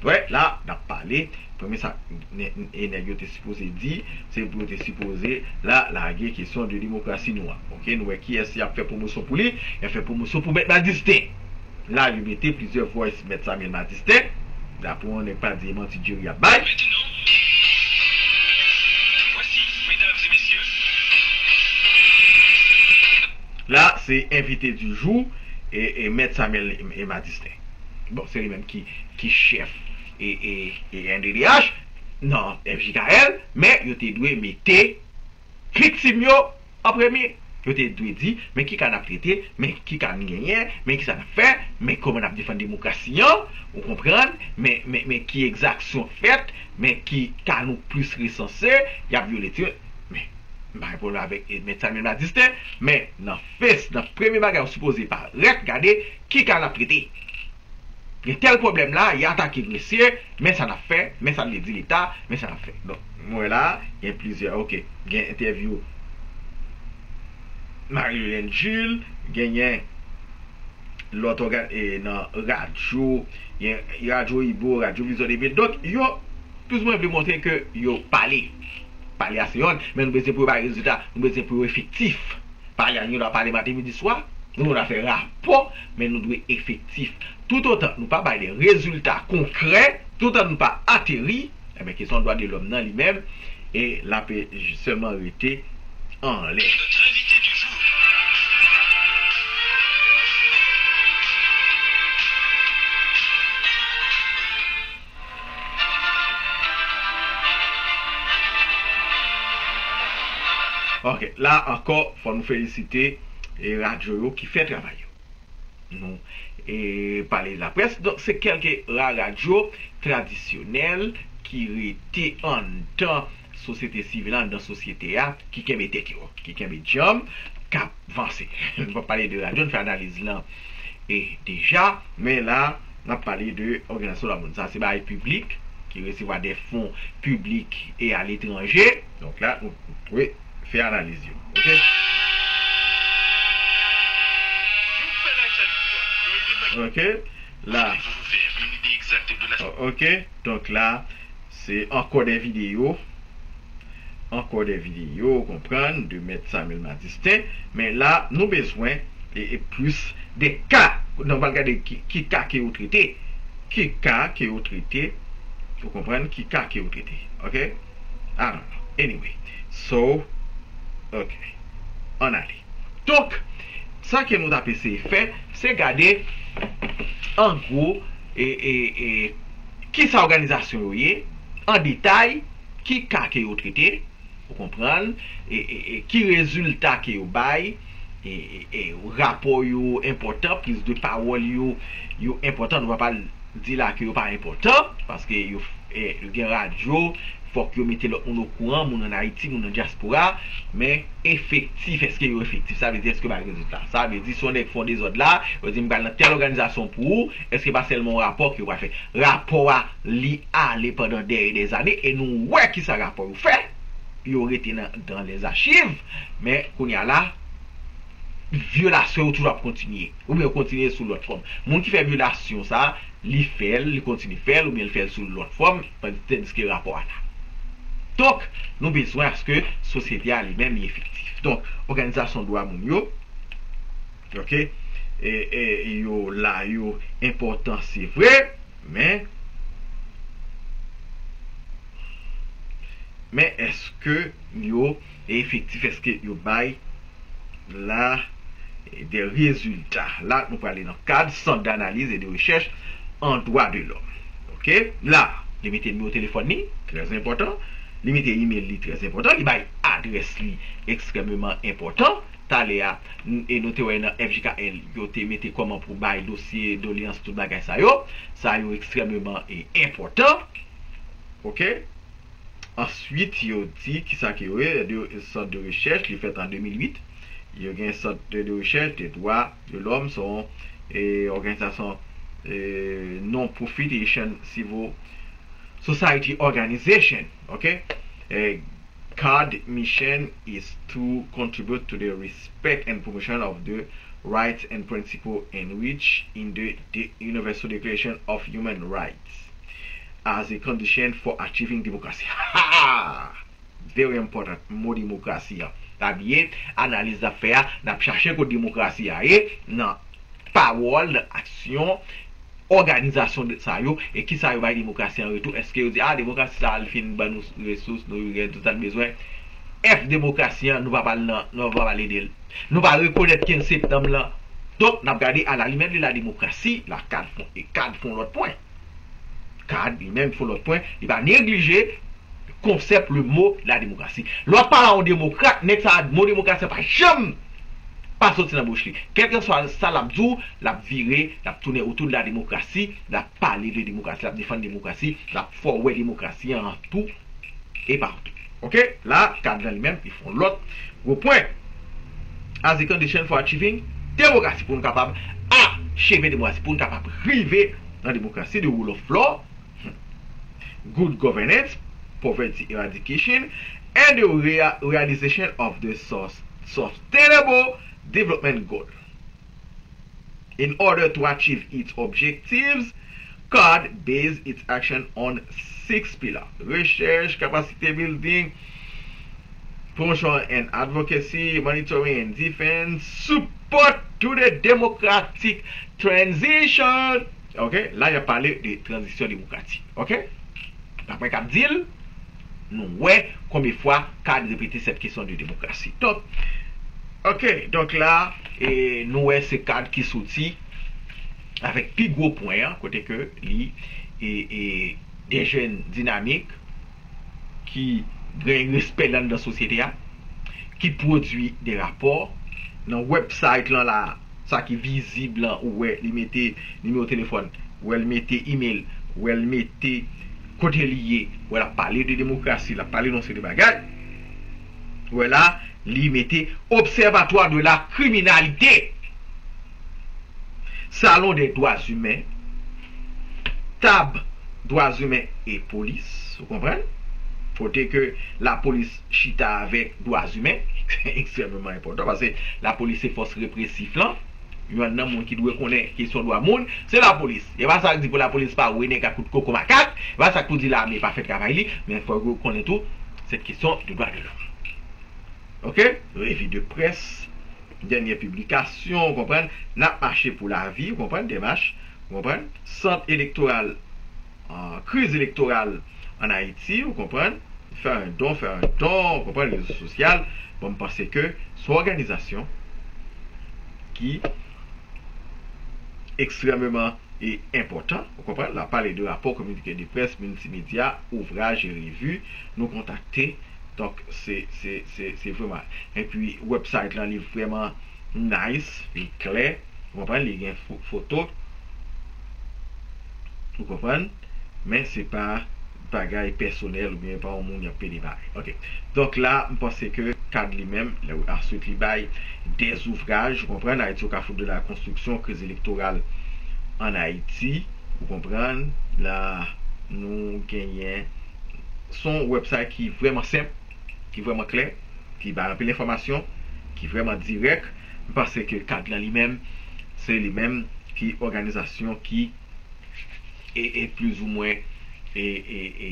Wè, la, n ap pale. Premye sa, nè- e nèg yo te sipoze di, se pou yo te sipoze la lage kesyon de demokrasi nou an. Oke, nou wè kiyès y ap fè pwomosyon pou li, y ap fè pwomosyon pou Mèt Madisten. La, yo mete plizyè voice Mèt Samuel Madisten. Dapre yon nèg pa di e manti Jerry ap bay. La, se envite du jour, e, e Mèt Samuel e, e Madisten. Bon, se li menm ki, ki chèf e, e, e R N D D H nan F J K L, men yo te dwe mete viktim yo an premye. Yo te dwe di, men ki ka n ap trete, men ki ka n genyen, men ki sa n ap fè, men kòman n ap defann demokrasi an, ou konprann, men, men, men ki egzaksyon fèt, men ki ka nou plis resanse, y ap vyole ti. Men, m pa gen pwoblèm avèk e, Mèt Samuel Madisten, men nan fes, nan premye bagay ou sipoze parèt, gade ki ka n ap trete. Gen tèl pwoblèm la, y atake mesye, men sa n ap fè, men sa n vle di Leta, men sa n ap fè. Donk, mwen wè la, gen plizyè, oke, gen entèvyou Marie Lulène Jules, genyen lòt ògàn e, nan radyo, gen radyo Ibo, radyo Vizyon de Vil. Donk, yo plizoumwen vle montre ke yo pale. Pale a se yonn, men nou bezwen pou yo bay rezilta, nou bezwen pou yo efektif. Pale a, nou dwe pale maten, midi, swa, nou dwe fè rapò, men nou dwe efektif. Toutotan nou pa bay de rezilta konkrè, toutotan nou pa ateri, ebyen kesyon dwa de lòm nan li menm, e l ap sèlman rete anlè. Ok, la ankò, fò nou felisite e radyo yo ki fè travay yo. Nou e pale laprès. Donk, se kèlke ra radyo tradisyonèl ki rete anndan sosyete sivil la, anndan sosyete a, ki kenbe tèt yo, ki kenbe djanm, k ap vanse. Nou p ap pale de radyo, nou fè analiz lan e deja, men la, n ap pale de òganizasyon la moun. Sa se bagay piblik, ki resevwa de fon piblik e aletranje. Donk la, nou dwe fè analiz yo. Ok? Ok? La. O- Ok, donk la, se ankò de videyo, ankò de videyo, ou konprann, de Mèt Samuel Madistin. Men la, nou bezwen e, e plis de ka. Nou pral gade ki, ki ka ke yo trete. Ki ka ke yo trete. Ou konprann? Ki ka ke yo trete. Ok? I don't know. Anyway. So, ok. Ann ale. Donk, sa ke nou t ap eseye fè, se gade, an gwo, e, e, e, ki sa òganizasyon yo ye, an detay, ki ka ke yo trete, ou konprann, e, e, e ki rezilta ke yo bay, e, e, e rapò yo enpòtan, priz de pawòl yo, yo enpòtan, nou pa pral di la ke yo pa enpòtan, paske yo, e, gen radyo, fòk yo mete lòt moun okouran, moun ann Ayiti, moun nan dyaspora, men efektif, èske yo efektif? Sa vle di, èske yo bay rezilta? Sa vle di, si yon nèg fè yon dezòd la, yo di, "M pral nan tèl òganizasyon pou ou," èske pa sèlman yon rapò ke yo pral fè? Rapò a, li ale pandan dè e dè zane, e nou wè ki sa rapò yo fè. Yo rete nan, dans les archives, men kounye a la, vyolasyon yo toujou ap kontinye. Oubyen yo kontinye sou lòt fòm. Moun ki fè vyolasyon sa, li fè l, li kontinye fè l, oubyen li fè l sou lòt fòm, tandiske rapò a la. Donk, nou bezwen aske sosyete a li menm li efektif. Donk, òganizasyon dwa moun yo, ok, e, e, yo la, yo enpòtan, se vre, men, men èske yo efektif, èske yo bay la, de rezilta. La, nou prale nan kad Sant d'analyse et de recherche en droits de l'homme. Ok? La, li mete nimewo telefòn li, trè enpòtan. Li mete email li, trè enpòtan. Li bay adrès li, ekstrèmeman enpòtan. Talè a, n- e nou te wè nan F J K L, yo te mete kòman pou bay dosye, doleyans, tout bagay sa yo. Sa yo ekstrèmeman e, enpòtan. Ok? Answit, yo di kisa ke yo ye, de, sant de rechèch, li fèt an de mil uit. Yo gen sant de, de rechèch de dwa de lòm, se yon, e, òganizasyon, e, non-profit Haitian Civil Society Organization, ok? E, CAD mission is to contribute to the respect and promotion of the rights and principle enriched in the, the Universal Declaration of Human Rights as a condition for achieving democracy. Ha! Very important, mo demokrasi an. Pa bliye, analiz n ap fè a, n ap chache kot demokrasi a ye, nan pawòl, nan aksyon, òganizasyon de sa yo, e kisa yo bay demokrasi an retou. Èske yo di, "Ah, demokrasi sa a, li fin ban nou resous, nou gen tout sa n bezwen." Èf demokrasi an, nou pa pral nan, nou pa pral ede l. Nou pa rekonèt kenz septanm lan. Donk, n ap gade, alalimyè de la demokrasi, la CAD fon, e CAD fon lòt pwen. CAD, li menm, fon lòt pwen, li pa neglije konsèp, le mot, la démocratie. Lè w ap pale a yon demokrat, nèg sa a, mo demokrasi a pa janm pa soti nan bouch li. Kèlkeswa sa l ap di w, l ap vire, l ap tounen otou de la démocratie, l ap pale de demokrasi, l ap defann demokrasi, l ap fè w wè demokrasi an tou e patou. Ok? La, CAD lan li menm, li fè yon lòt gwo pwen. As a condition for achieving democracy, pou nou kapab acheve demokrasi, pou nou kapab rive nan demokrasi, the rule of law, good governance, poverty eradication, and the rea- realization of the sus- sustainable development goal. In order to achieve its objectives, CAD base its action on six pillars: recherche, capacity building, promotion and advocacy, monitoring and defense, support to the democratic transition. Ok, la y ap pale de tranzisyon demokratik. Ok, daprè CAD di l, nou wè konbyen fwa CAD repete sèt kesyon de demokrasi. Donk, ok, donk la, e, nou wè se CAD ki soti avèk pi gwo pwen an, kote ke li, e, e, de jèn dinamik ki gen respè anndan sosyete a, ki pwodui de rapò. Nan website lan la, sa ki vizib lan, ou wè li mete nimewo telefòn, ou wè li mete email, ou wè li mete kote li ye, ou wè l ap pale de demokrasi, l ap pale de yon seri de bagay. Ou wè la, li mete Observatoire de la criminalité, Salon des droits humains, Tab droits humains et police, ou konprann? Kote ke lapolis chita avèk droits humains, ekstrèmeman enpòtan, paske lapolis se fòs represif lan, Yonn nan moun ki dwe konnen kesyon dwa moun, se lapolis. E pa sa k di pou lapolis pa wè nèg ak kout koko makak, e pa sa k pou di lame pa fè travay li, men fò yo konnen tou, se kesyon de dwa de lòm. Oke? Revi de près, dènye piblikasyon, ou konprann? N ap mache pou lavi, ou konprann? Demach, ou konprann? Sant elektoral, euh, kriz elektoral an Ayiti, ou konprann? Fè yon don, fè yon don, ou konprann? Rezo sosyal. Bon, m panse ke se yon òganizasyon ki ekstrèmeman e enpòtan, ou konprann? L ap pale de rapò, kominike de près, miltimedya, ouvraj e revi, nou kontakte. Donk, se, se, se, se vrèman. Epi, website lan, li vrèman nice, li klè, ou konprann? Li gen fo-, foto, ou konprann? Men se pa bagay pèsonèl oubyen pa yon moun y ap pede bay. Oke. Donk la, m panse ke kad li menm, lè aswit li bay dè zouvraj, ou konprann, Haïti au carrefour de la construction, crise électorale en Haïti, ou konprann, la nou genyen, se yon website ki vrèman senp, ki vrèman klè, ki bay anpil enfòmasyon, ki vrèman dirèk. M panse ke kad lan li menm, se li menm ki òganizasyon ki e, e plizoumwen, e, e, e,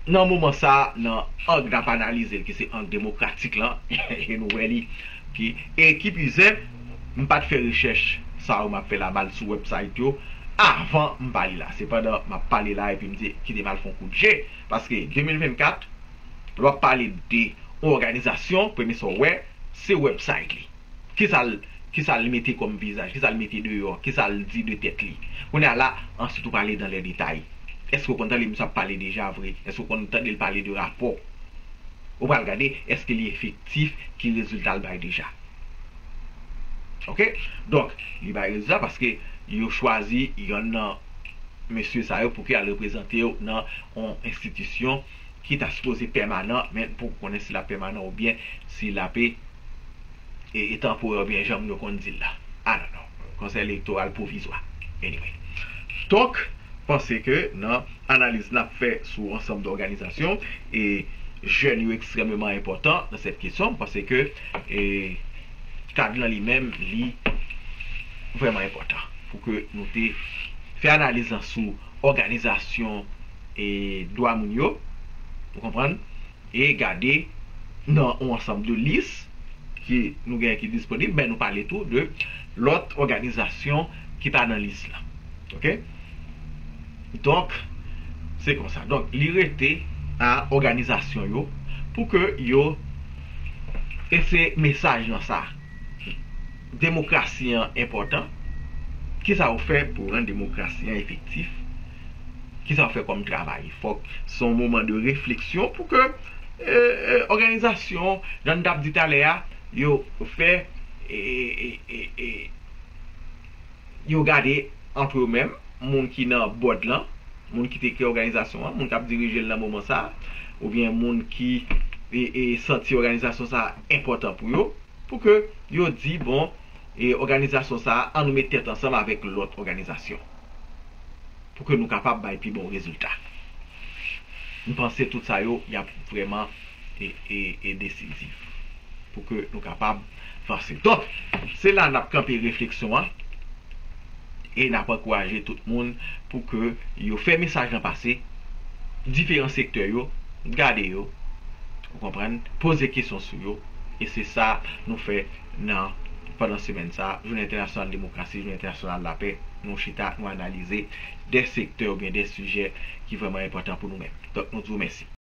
nan moman sa, nan ang n ap analize l, ki se ang demokratik lan, e nou wè li, ki, e ki plize, m pa t fè rechèch sa yo m ap fè la m al sou website yo, avan m pale la. Se pandan m ap pale la, epi m di, kite m al fè yon kout je, paske de mil vennkat, lè w ap pale de yon òganizasyon, premye sa w wè, se website li. Kisa l, kisa l mete kòm vizaj, kisa l mete deyò, kisa l di de tèt li. Kounye a la, answit ou prale dan lè detay. Èske w konn tande misye ap pale deja vre? Èske w konn tande l pale de rapò? Ou pral gade, èske li efektif, ki rezilta l bay deja. Oke? Donk, li bay rezilta paske yo chwazi yonn nan mesye sa yo pou ke al reprezante yo nan yon enstitisyon ki ta sipoze pèmanan, men m poko konnen si l ap pèmanan oubyen si l ap e, e, e tanporè oubyen jan moun yo konn di l la. I don't know. Konsèy elektoral pwovizwa. Anyway. Donk, panse ke nan analiz n ap fè sou ansanm de òganizasyon, e jèn yo ekstrèmeman enpòtan nan sèt kesyon, m panse ke, e, kad lan li menm, li vrèman enpòtan pou ke nou te fè analiz lan sou òganizasyon e dwa moun yo, ou konprann, e gade nan yon ansanm de lis ki nou gen ki disponib, men nou pale tou de lòt òganizasyon ki pa nan lis lan. Oke? Donk, se konsa. Donk, li rete a òganizasyon yo pou ke yo, e se mesaj lan sa. Demokrasi an enpòtan. Kisa w fè pou rann demokrasi an efektif? Kisa w fè kòm travay? Fòk se yon moman de refleksyon pou ke, e, e, òganizasyon, jan n t ap di talè a, yo fè, e, e, e, e, yo gade antre yo menm, moun ki nan bòd lan, moun ki te kreye òganizasyon an, moun k ap dirije l nan moman sa a, oubyen moun ki, e, e, santi òganizasyon sa a enpòtan pou yo, pou ke yo di, bon, e, òganizasyon sa a, ann nou met tèt ansanm avèk lòt òganizasyon pou ke nou kapab bay pi bon rezilta. M panse tout sa yo, y ap vrèman, e, e, e desizif pou ke nou kapab vanse. Donk, se la n ap kanpe refleksyon an e n ap ankouraje tout moun pou ke yo fè mesaj lan pase, diferan sektè yo, gade yo, ou konprann, poze kesyon sou yo, e se sa nou fè nan, pandan semèn sa a, Jounen Entènasyonal Demokrasi, Jounen Entènasyonal Lapè, nou chita, nou analize de sektè oubyen de sijè ki vrèman enpòtan pou nou menm. Donk, nou di w mèsi.